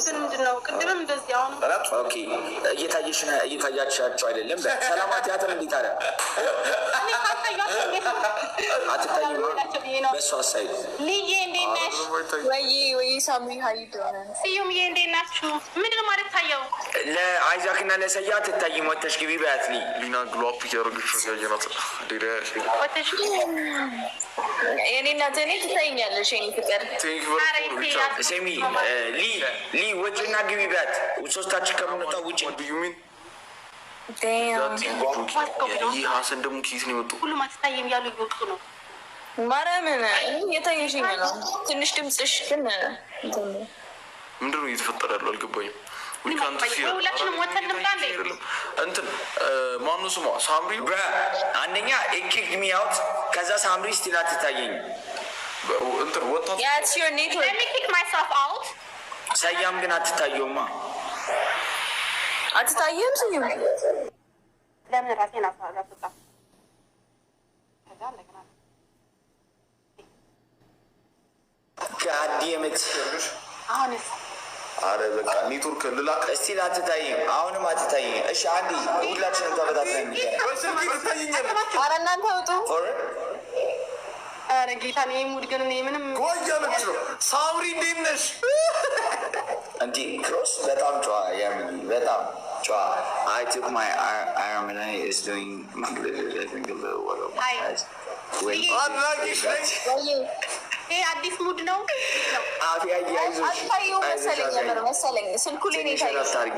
ግን ምንድን ነው? ቅድምም እንደዚህ አሁን Okay፣ እየታየሽ እየታያቻቸው አይደለም። ሰላም አትያትም እንዴ ታዲያ? እኔ ካልታያቸው እንዴት ነው አትታይማ ብዬ ነው። በእሷ side። ልዬ እንዴት ነሽ? ወይ ወይ ሳሚ፣ how you doing? ስዩምዬ እንዴት ናችሁ? ምንድን ነው ማለት ታየው? ለአይዛክ እና ለሰያ አትታይም። ወተሽ ግቢ በያት ሊ። ሊና glow up እያደረገች ነው፣ እያየናት ሌላ። ወተሽ የኔ እናት፣ እኔ ትታይኛለሽ የኔ ፍቅር። Thank ኧረ ብቻ። ሴሚ ሊ ሊ ውጭና ግቢ በያት። ሶስታችን ከምንወጣ ውጭ። Do you mean Damn. ይህ ሀሰን ደግሞ ኪስ ነው የወጡ? ሁሉም አትታይም እያሉ እየወጡ ነው። ማርያምን እየታየሽኝ ነው። ትንሽ ድምፅሽ ግን እንትን ነው። ምንድን ነው እየተፈጠረ ያለው? አልገባኝም። We can't see her. ሁላችንም ወተን እንምጣ እንዴ? እንትን ማነው ስሟ? ሳምሪ። Bruh፣ አንደኛ kick me out፣ ከዛ ሳምሪ still አትታየኝ። እንትን ወጣት። Yeah, it's your network. Let me kick myself out. ሰያም ግን አትታየውማ። አትታየም ስዩም? ለምን ራሴን አስወጣ? ከዛ እንደገና God damn it. አሁንስ? አረ በቃ ኔትወርክ ልላክ። Still አትታይም። አሁንም አትታይም። እሺ አንዴ ሁላችንም ተበታትነን እንገናኝ። በስልክ ትታየኛለች። ኧረ እናንተ ውጡ። For ኧረ ጌታ ነው mood ግን እኔ ምንም ጓያለች ነው። ሳምሪ እንዴት ነሽ? እንዲ ክሮስ በጣም ጨዋ ያምኒ፣ በጣም ጨዋ። I took my arm and I is doing Hi. አድናቂሽ ነኝ። ወይ። ይሄ አዲስ mood ነው። አፊያ አይዞሽ። አትታየውም መሰለኝ፣ የምር መሰለኝ። ስልኩ ላይ ነው ትንሽ የታየው። እረፍት አድርጊ።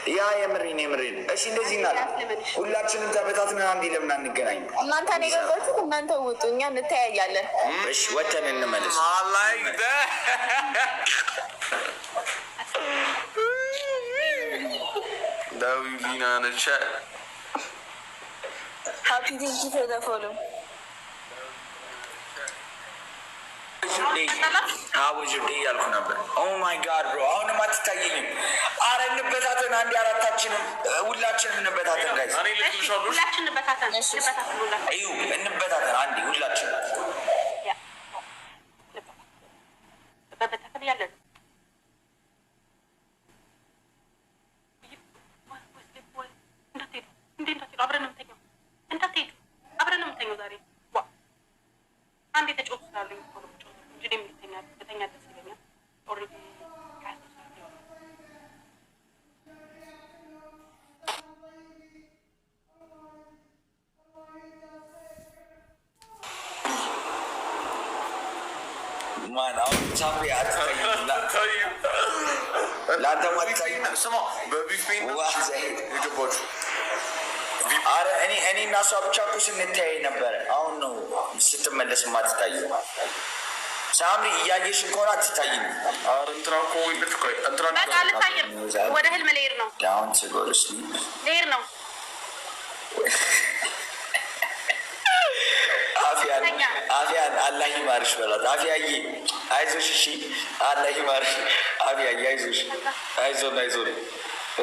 Yeah፣ የምሬን የምሬን። እሺ እንደዚህ እናድርግ። ሁላችንም ተበታትነን አንዴ ለምን አንገናኝ? እናንተ ነው የገባችሁት። እናንተ ውጡ፣ እኛ እንተያያለን። እሺ ወተን እንመለስ። I like that. That Lina in the chat. Happy, thank you for the follow. How was your day ያልኩ ነበር። Oh my God, bro፣ አሁንም አትታየኝም። አረ እንበታተን አንዴ፣ አራታችንም ሁላችንም እንበታተን guys። እኔ ልክልሻለሁ። ሁላችን እንበታተን፣ እንበታተን ሁላችን። እዩ እንበታተን አንዴ ሁላችን። Yeah፣ በበታተን ያለ ነው። እንዳትሄዱ እንዴ፣ እንዳትሄዱ፣ አብረን ነው የምተኛው። እንዳትሄዱ፣ አብረን ነው የምተኛው ዛሬ። ዋ አንዴ ተጫወቱ ስላሉኝ እኮ ነው የምጫወተው እንጂ እኔም ልተኛ ብተኛ ደስ ይለኛል። Already 23 ሰዓት ሊሆን ነው። ማን አሁን ሳምሪ አትታይም፣ ለአንተም አትታይም። ስማ፣ በ VPN ዋ ዘይድ። የገባችሁ። አረ እኔ እና እሷ ብቻ እኮ ስንተያይ ነበረ። አሁን ነው ስትመለስ ማትታየው። ሳምሪ እያየሽን ከሆነ አትታይም። አረ እንትና እኮ የለች። ቆይ እንትና በቃ አልታየም። ወደ ህልም ልሄድ ነው፣ Down to go to sleep. ልሄድ ነው። አፊያን አፊያን አላህ ይማርሽ በላት። አፊያዬ አይዞሽ፣ እሺ አላህ ይማርሽ። አፊያዬ አይዞሽ፣ አይዞን አይዞን።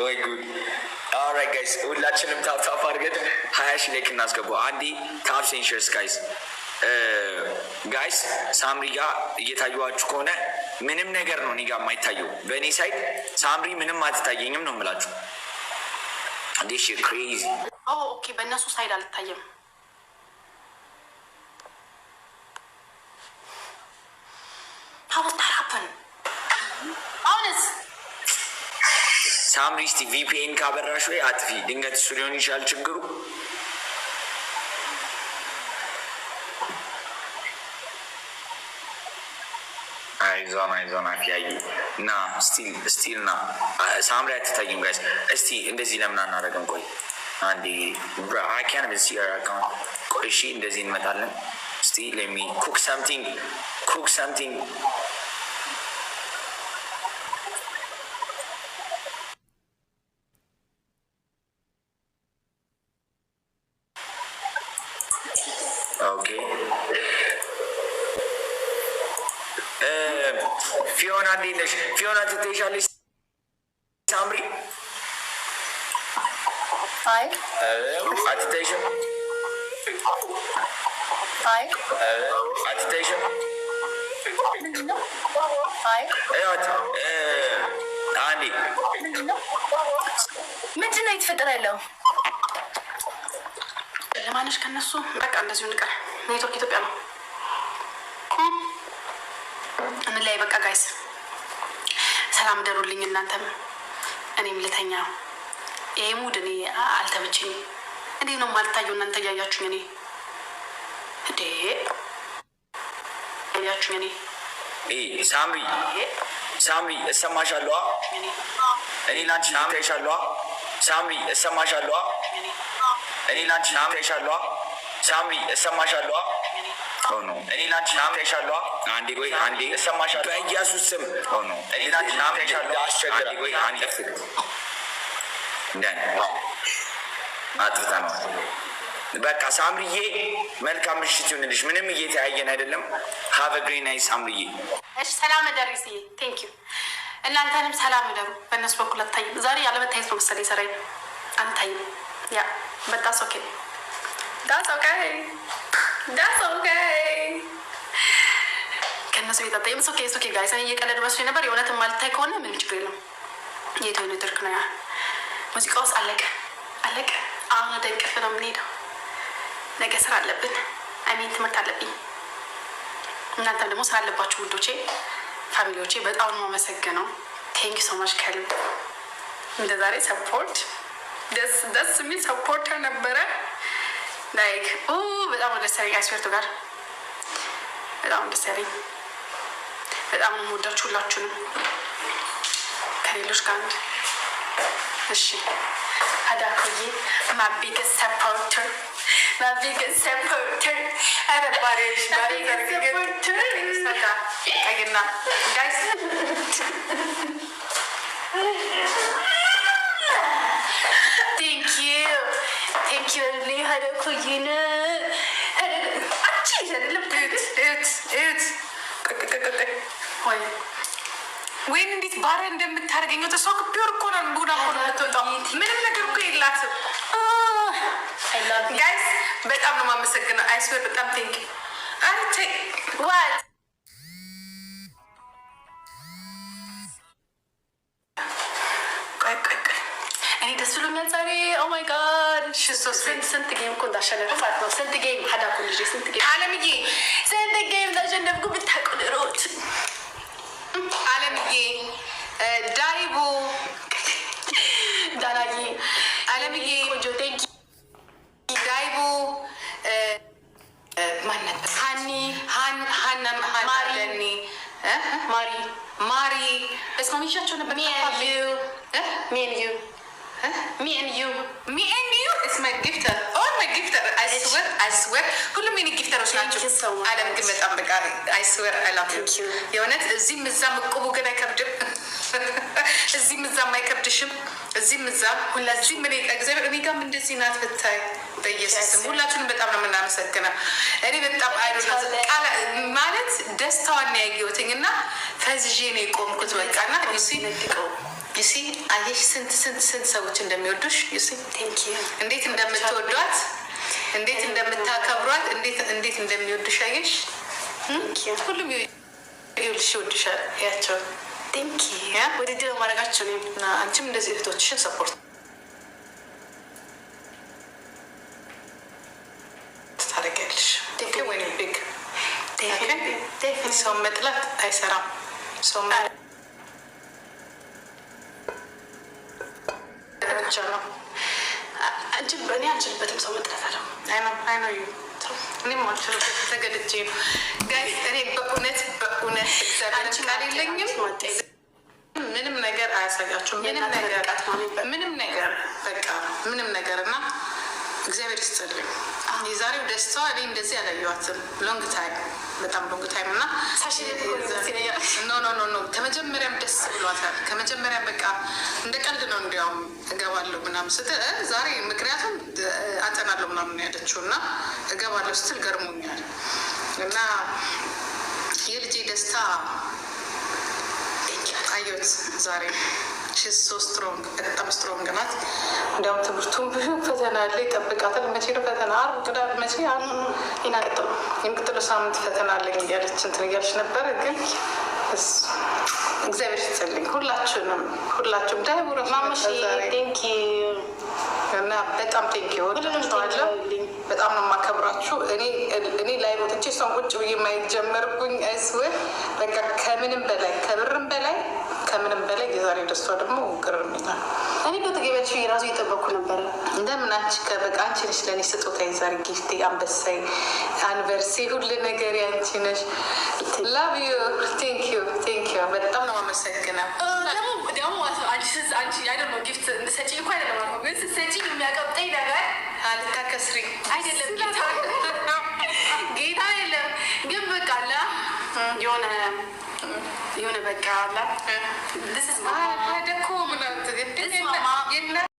ወይ ጉድ! Alright guys፣ ሁላችንም tap tap አድርገን 20,000 like እናስገባው። አንዴ tap and shares guys። Guys፣ ሳምሪ ጋር እየታየኋችሁ ከሆነ ምንም ነገር ነው እኔ ጋር የማይታየው። በእኔ side ሳምሪ ምንም አትታየኝም ነው የምላችሁ። እንዴ crazy. Oh okay፣ በእነሱ side አልታየም። How was that happen? አሁንስ? ሳምሪ እስቲ VPN ካበራሽ ወይ አጥፊ። ድንገት እሱ ሊሆን ይችላል ችግሩ። አይዞን አይዞን አፊያዬ። ና still still ና ሳምሪ አትታይም guys። እስቲ እንደዚህ ለምን አናደርግም? ቆይ አንዴ አይ ካን ሲ አካውንት። ቆይ እሺ እንደዚህ እንመጣለን። እስቲ let me cook something, cook something. Okay፣ ፊዮና እንዴት ነሽ? ፊዮና ትታይሻለሽ? ሳምሪ? አይ። አትታይሽም? አይ። አትታይሽም? ምንድን ነው? አይ። እያት። ነው እየተፈጠረ ያለው? ለማነሽ ከነሱ በቃ እንደዚሁ ንቀር። ኔትወርክ ኢትዮጵያ ነው። እንለያይ በቃ guys፣ ሰላም ደሩልኝ። እናንተም እኔም ልተኛ። ይሄ mood እኔ አልተመቸኝም። እንዴት ነው የማልታየው? እናንተ እያያችሁኝ እኔ እንዴ እያያችሁኝ እኔ ሳምሪ፣ ሳምሪ፣ እሰማሻለሁ። እኔ ላንቺ ታይሻለሁ። ሳምሪ፣ እሰማሻለሁ። እኔ ላንቺ ታይሻለሁ። ሳምሪ፣ እሰማሻለሁ። እኔ ላንቺ ታይሻለሁ። አንዴ ቆይ፣ አንዴ፣ እሰማሻለሁ። በኢየሱስ ስም እኔ ላንቺ ታይሻለሁ። አስቸግራል። ቆይ አንዴ፣ done፣ አጥፍተነዋል። በቃ ሳምሪዬ፣ መልካም ምሽት ይሁንልሽ። ምንም እየተያየን አይደለም። Have a great night ሳምሪዬ። እሺ፣ ሰላም እደሪ ስዬ፣ thank you። እናንተንም ሰላም እደሩ። በእነሱ በኩል አታይም። ዛሬ ያለመታየት ነው መሰለኝ ሰራይ አንታይም። Yeah, but that's okay, that's okay, that's okay። ከእነሱ ቤት አታይም። Okay, okay guys፣ እኔ እየቀለዱ መስሎኝ ነበር። የእውነትም ማልታይ ከሆነ ምንም ችግር የለም። የኢትዮ ኔትወርክ ነው ያ። ሙዚቃ ውስጥ አለቀ አለቀ። አሁን ወደ እንቅልፍ ነው የምንሄደው። ነገ ስራ አለብን። I mean ትምህርት አለብኝ። እናንተም ደግሞ ስራ አለባችሁ ውዶቼ፣ family ዎቼ በጣም ነው የማመሰግነው። Thank you so much ከልብ። እንደ ዛሬ support ደስ ደስ የሚል supporter ነበረ። Like በጣም ደስ ያለኝ፣ I swear to God በጣም ደስ ያለኝ። በጣም ነው የምወዳችሁ ሁላችሁንም ከሌሎች ጋር አንድ። እሺ አዳኮዬ፣ my biggest supporter, my biggest supporter። ኧረ ባሪያሽ ባሪ ቀይና guys። Thank you, thank you ሀዳኮዬ። አንቺ አይደለም። እዩት እዩት። ወይ! ወይን እንዴት ባሪያ እንደምታደርገኝ። እሷ pure እኮ ነው፣ ቡና እኮ ነው የምትወጣው። ምንም ነገር እኮ የላትም። Guys፣ በጣም ነው የማመሰግነው። I swear በጣም thank you። What? ቆይ ቆይ ቆይ። እኔ ደስ ብሎኛል ዛሬ። Oh my God፣ ስንት game እኮ እንዳሸነፍኩ ማለት ነው። ስንት game ሀዳኩ ልጄ፣ ስንት game! አለምዬ! ስንት game እንዳሸነፍኩ ብታውቁ ኑሮት። አለምዬ፣ ዳይቦ። ዳናዬ! አለምዬ! ቆንጆ፣ thank ዳይቦ፣ ማን ነበር? ሀኒ! ሀና! ማሪ። ማሪ! ማሪ! ማሪ፣ በስመ አብ ይዣቸው ነበር። Me and you, me and you, me and you. Me and you is my gifter, all my gifter. I swear, I swear ሁሉም የኔ gifter ኦች ናቸው። Thank you so much. አለም ግን በጣም በቃ I swear I love you። Thank you. የእውነት እዚህም እዛም እቁቡ ግን አይከብድም። እዚህም እዛም አይከብድሽም። እዚህም እዛም ሁላችሁም እኔ እግዚአብሔር እኔ ጋርም እንደዚህ ናት ብታይ በኢየሱስ ስም ሁላችሁንም በጣም ነው የምናመሰግነው። እኔ በጣም I ቃል ማለት ደስታዋን ነው ያየሁትኝ እና ፈዝዤ ነው የቆምኩት። በቃ እና you see፣ አየሽ ስንት ስንት ስንት ሰዎች እንደሚወዱሽ፣ you see Thank you. እንዴት እንደምትወዷት፣ እንዴት እንደምታከብሯት፣ እንዴት እንዴት እንደሚወዱሽ አየሽ። Thank you. ሁሉም ይኸውልሽ ይወዱሻል። ያቸው Thank you. ውድድር ማድረጋቸው ነው። እና አንቺም እንደዚህ እህቶችሽን support ታደርጊያለሽ። ወይ big ሰው መጥላት አይሰራም። ሰው ብቻ ነው እኔ አልችልበትም ሰው መጥላት አለው። I know you፣ እኔም አልችልበትም፣ ተገድጄ ነው guys። እኔ በእውነት በእውነት እግዚአብሔርን ቃል የለኝም። ምንም ነገር አያሳያችሁም። ምንም ነገር፣ ምንም ነገር፣ በቃ ምንም ነገር እና እግዚአብሔር ይስጥልኝ። የዛሬው ደስታዋ እኔ እንደዚህ አላየኋትም። Long time፣ በጣም long time እና no, no, no, no፣ ከመጀመሪያም ደስ ብሏታል። ከመጀመሪያም በቃ እንደ ቀልድ ነው እንዲያውም እገባለሁ ምናምን ስትል ዛሬ፣ ምክንያቱም አጠናለሁ ምናምን ነው ያለችው እና እገባለሁ ስትል ገርሞኛል። እና የልጄ ደስታ አየሁት ዛሬ። She's so strong፣ በጣም strong ናት። እንዲያውም ትምህርቱን ብዙ ፈተና አለ ይጠብቃታል። መቼ ነው ፈተና? ዓርብ፣ ቅዳሜ፣ መቼ? የሚቀጥለው ሳምንት ፈተና አለኝ እያለች እንትን እያለች ነበረ። ግን እግዚአብሔር ይስጥልኝ ሁላችሁንም፣ ሁላችሁም ዳይቡረ ማሙሽ thank you። እና በጣም thank you። ሁሉንም ወዳችኋለሁ። በጣም ነው የማከብራችሁ። እኔ ላይ ወጥቼ እሷን ቁጭ ብዬ ማየት ጀመርኩኝ። I swear በቃ ከምንም በላይ፣ ከብርም በላይ፣ ከምንም በላይ የዛሬ ደስቷ ደግሞ ግርም ይላል። እኔ በተገቢያችሁ የራሱ እየጠበኩ ነበረ። እንደምን አንቺ ከበቃ አንቺ ነሽ ለእኔ ስጦታ፣ የዛሬ gift ኤ፣ አንበሳይ፣ አንቨርሴ፣ ሁሉ ነገር አንቺ ነሽ። Love you, thank you, thank you። በጣም ነው የማመሰግነው። ደግሞ ደግሞ አንቺ I don't know gift ሰጪ እኮ አይደለም አልኩህ፣ ግን ስትሰጪ የሚያቀብጠኝ ነገር ልታከስሪ አይደለም፣ ጌታ ጌታ አይደለም፣ ግን በቃ አለ የሆነ በቃ አለ። This is my ደኮ ምናምን This mama. የእናት